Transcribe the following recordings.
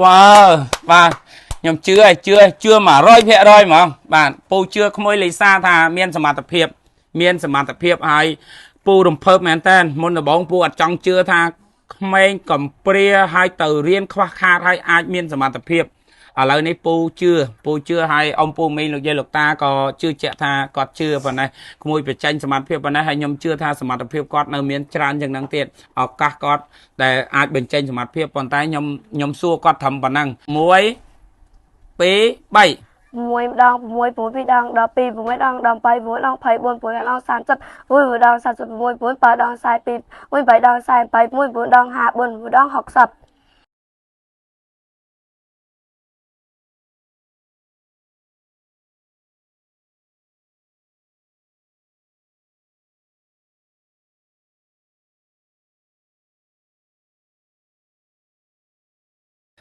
វ៉ាបាទខ្ញុំជឿឲ្យជឿជឿ100%ហ្មងបាទពូជឿក្មួយលីសាថាមានសមត្ថភាព មានសមត្ថភាពហើយពូរំភើបមែនតើមុនដំបូងពូអត់ចង់ជឿថាក្មេងកំព្រាហើយទៅរៀនខ្វះខាតហើយអាចមានសមត្ថភាពឥឡូវនេះពូជឿពូជឿហើយអ៊ំពូមីងលោកយាយលោកតាក៏ជឿជាក់ថាគាត់ជឿប៉ុណ្ណេះក្មួយបញ្ចេញសមត្ថភាពប៉ុណ្ណេះហើយខ្ញុំជឿថាសមត្ថភាពគាត់នៅមានច្រើនជាងហ្នឹងទៀតឱកាសគាត់ដែលអាចបញ្ចេញសមត្ថភាពប៉ុន្តែខ្ញុំសួរគាត់ត្រឹមប៉ុណ្ណឹង1 2 3 6ម្ដង6 6 2ដង12 6ដង18 6ដង24 6ដង30 6ដង36 6 7ដង42 6 8ដង48 6 9ដង54 9ដង60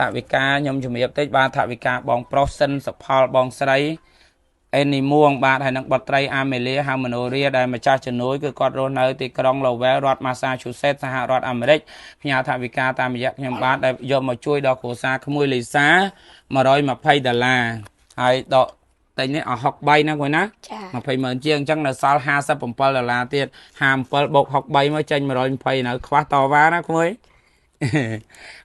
ថវិកាខ្ញុំជំរាបតិចបាទថវិកាបងប្រុសសិនសុផលបងស្រីអេនីមួងបាទហើយនឹងបុត្រីអាមេលីហៅមនោរាដែលម្ចាស់ជំនួយគឺគាត់រស់នៅទីក្រុង Lowell រដ្ឋ Massachusetts សហរដ្ឋអាមេរិកផ្ញើថវិកាតាមរយៈខ្ញុំបាទដែលយកមកជួយដល់គ្រួសារក្មួយលីសា120ដុល្លារហើយដកតែនេះអស់63ណាគួយណា ចា 20ម៉ឺនជាងអញ្ចឹងនៅសល់57ដុល្លារទៀត57បូក63មកចេញ120នៅខ្វះតវ៉ាណាក្មួយ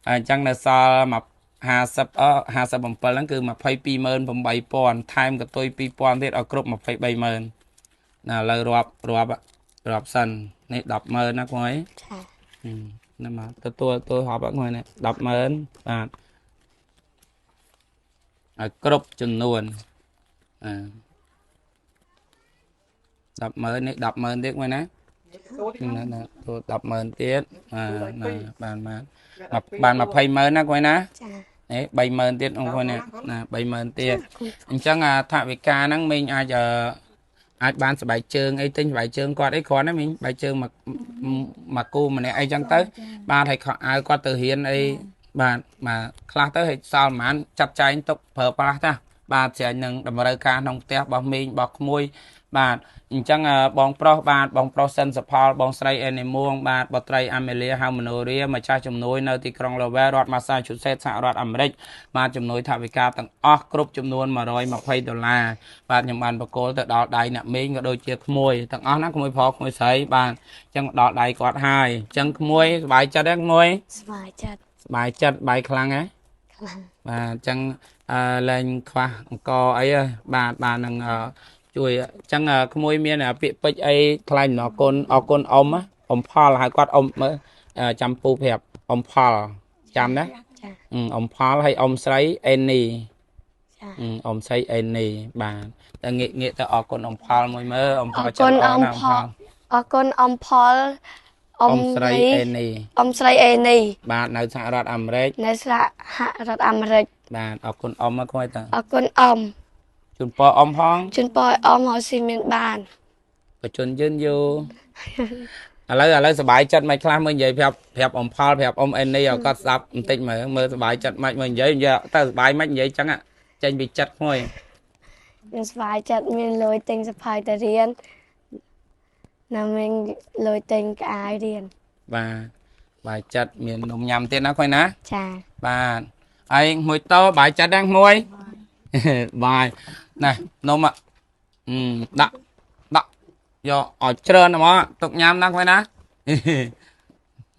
អញ្ចឹងនៅសល់មក50អ57ហ្នឹងគឺ228,000ថែមកតុយ2000ទៀតឲ្យគ្រប់230,000ណាឥឡូវរាប់រាប់រាប់សិននេះ100000ណាក្មួយ ចា ណាមកទទួលទទួលរាប់ហ្នឹងក្មួយនេះ100000បាទឲ្យគ្រប់ចំនួនអឺ100000នេះ100000ទៀតមួយណាណាណាទូ100000ទៀតបាទណាបានបានបាន200,000ណាគួយណា ចា នេះ30000ទៀតអង្គនេះណា30000ទៀតអញ្ចឹងអាថវិកាហ្នឹងមីងអាចអាចបានស្បែកជើងអីទិញស្បែកជើងគាត់អីគ្រាន់តែមីងស្បែកជើងមកមកគូម្នាក់អីចឹងទៅបាទឲ្យខោអាវគាត់ទៅរៀនអីបាទបាទខ្លះទៅឲ្យសល់ប្រហែលចាត់ចែងទុកប្រើប្រាស់តាបាទស្រេចនឹងតម្រូវការក្នុងផ្ទះរបស់មីងរបស់ក្មួយបាទអញ្ចឹងបងប្រុសបាទបងប្រុសសិនសុផលបងស្រីអេនីមួងបាទបុត្រីអាមេលីហៅមនោរាម្ចាស់ជំនួយនៅទីក្រុង Lowell រដ្ឋ Massachusetts សហរដ្ឋអាមេរិកបាទជំនួយថវិកាទាំងអស់គ្រប់ចំនួន120ដុល្លារបាទខ្ញុំបានប្រគល់ទៅដល់ដៃអ្នកមីងក៏ដូចជាក្មួយទាំងអស់ណាក្មួយប្រុសក្មួយស្រីបាទអញ្ចឹងដល់ដៃគាត់ហើយអញ្ចឹងក្មួយសប្បាយចិត្តទេក្មួយ សប្បាយចិត្ត សប្បាយចិត្តបាយខ្លាំងហ៎ ខ្លាំង បាទអញ្ចឹងអឺលែងខ្វះអង្គអីហ៎បាទបាទនឹងអឺជួយអញ្ចឹងក្មួយមានពាក្យពេចន៍អីថ្លែងអំណរគុណអរគុណអ៊ំណាអ៊ំផលហៅគាត់អ៊ំមើលចាំពូប្រាប់អ៊ំផលចាំណា ចា អ៊ំផលហើយអ៊ំស្រីអេនី ចា អ៊ំស្រីអេនីបាទតែងាកងាកទៅអរគុណអ៊ំផលមួយមើលអ៊ំ អ ផល រគុណអ៊ំ ចិត្តល្អណាស់ ផលអរគុណអ៊ំផល អ៊ំស្រីអេនី អ៊ំស្រីអេនី បាទនៅសហរដ្ឋអាមេរិក នៅសហរដ្ឋអាមេរិក បាទអរគុណអ៊ំមកក្មួយតា អរគុណអ៊ំ ជូនពរអ៊ំផង ជូនពរឲ្យអ៊ំរកស៊ីមានបាន បជនយឺនយូឥឡូវឥឡូវសប្បាយចិត្តមិនខ្លះមើលនិយាយប្រាប់ប្រាប់អ៊ំផលប្រាប់អ៊ំអេនីឲ្យគាត់ស្ដាប់បន្តិចមើលមើលសប្បាយចិត្តមិនមើលនិយាយនិយាយទៅសប្បាយមិននិយាយចឹងចេញពីចិត្តក្មួយ ខ្ញុំសប្បាយចិត្តមានលុយទិញសភៅទៅរៀននិងមានលុយទិញកៅអៅរៀន បាទបាយចិត្តមាននំញ៉ាំទៀតណាក្មួយណា ចា បាទហើយមួយតោបាយចិត្តដែរក្មួយបាយណែនំដាក់ដាក់យកឲ្យច្រើនហ្មងទុកញ៉ាំណាក្មួយណា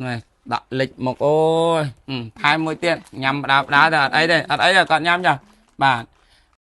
ណែដាក់លិចមកអូយថែមមួយទៀតញ៉ាំបដាបដាទៅអត់អីទេអត់អីទេគាត់ញ៉ាំចាបាទ